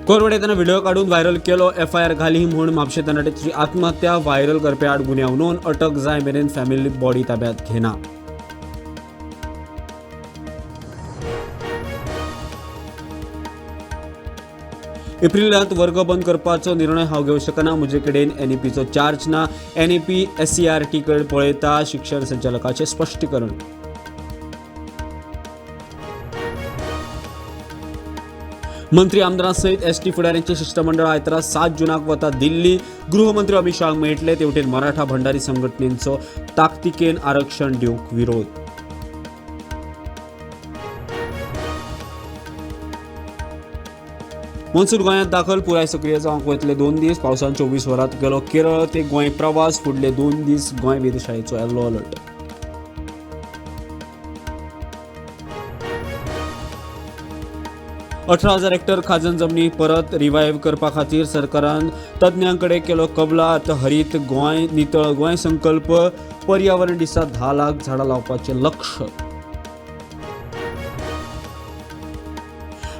कोरवडे ताणें व्हिडिओ काडून व्हायरल केलो. एफआयआर घाली म्हूण म्हापशें तरणाट्याची आत्महत्या. व्हायरल करपी आड गुन्यांव नोंद. अटक जाय मेरेन फॅमिली बॉडी ताब्यात घेना. एप्रिलांत वर्ग बंद करपाचो निर्णय हांव घेवंक शकना. म्हजे कडेन एनईपीचो चार्ज ना. एनईपी एससीईआरटी कडेन पळयता. शिक्षण संचालकाचें स्पश्टीकरण. मंत्री आमदारां सयत एसटी फुडाऱ्यांचे शिष्टमंडळ आयतारा 7 जुनाक वता दिल्ली. गृहमंत्री अमित शहाक मेळटले. तेवटेन मराठा भंडारी संघटनेचो ताकतिकेन आरक्षण दिवंक विरोध. मॉन्सून गोंयांत दाखल. पुराय सक्रीय जावंक वतले 2 दीस. पावसान 24 वरांत गेलो केरळ ते गोंय प्रवास. फुडले 2 दीस गोंय वेधशाळेचो येलो अलर्ट. 18,000 हेक्टर खाजन जमनी परत रिवायव्ह करपा खातीर सरकारान तज्ञां कडेन केलो कबलात. हरीत गोंय नितळ गोंय संकल्प. पर्यावरण दिसा 10 लाख झाडां लावपाचें लक्ष्य.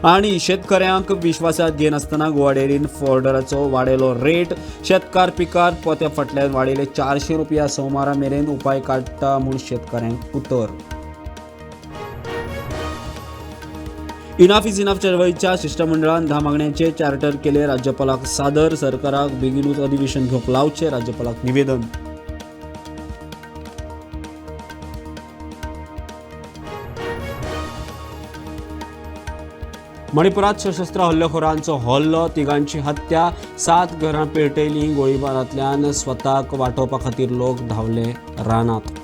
आनी शेतकऱ्यांक विश्वासात घेनासतना गोवा डेअरीन फॉर्डराचो वाडयलो रेट. शेतकार पिकार पोत्या फाटल्यान वाडयले 400 रुपया. सोमारा मेरेन उपाय काडटा म्हूण शेतकऱ्यांक उतर. इनाफ is enough चळवळीच्या शिष्टमंडळान 10 मागण्यांचे चार्टर केले राज्यपालाक सादर. सरकाराक बेगीनूच अधिवेशन घेवंक लावचें राज्यपालाक निवेदन. मणिपुरात सशस्त्र हल्लेखोरांचो हल्लो. तिगांची हत्या. 7 घरां पेटयलीं. गोळीबारांतल्यान स्वताक वाटोवपा खातीर लोक धांवले रानांत.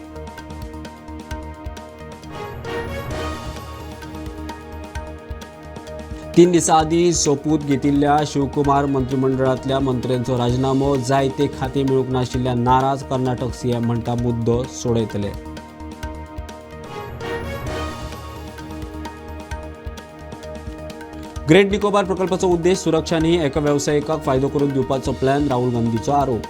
तीन दिसां आदीं सोपूत घेतिल्ल्या शिवकुमार मंत्रिमंडळांतल्या मंत्र्यांचो राजिनामो. जाय ते खातें मेळूंक नाशिल्ल्या नाराज. कर्नाटक सीएम म्हणटा मुद्दो सोडयतले. ग्रेट निकोबार प्रकल्पाचो उद्देश सुरक्षा न्ही, एका वेवसायिकाक फायदो करून दिवपाचो प्लॅन. राहुल गांधीचो आरोप.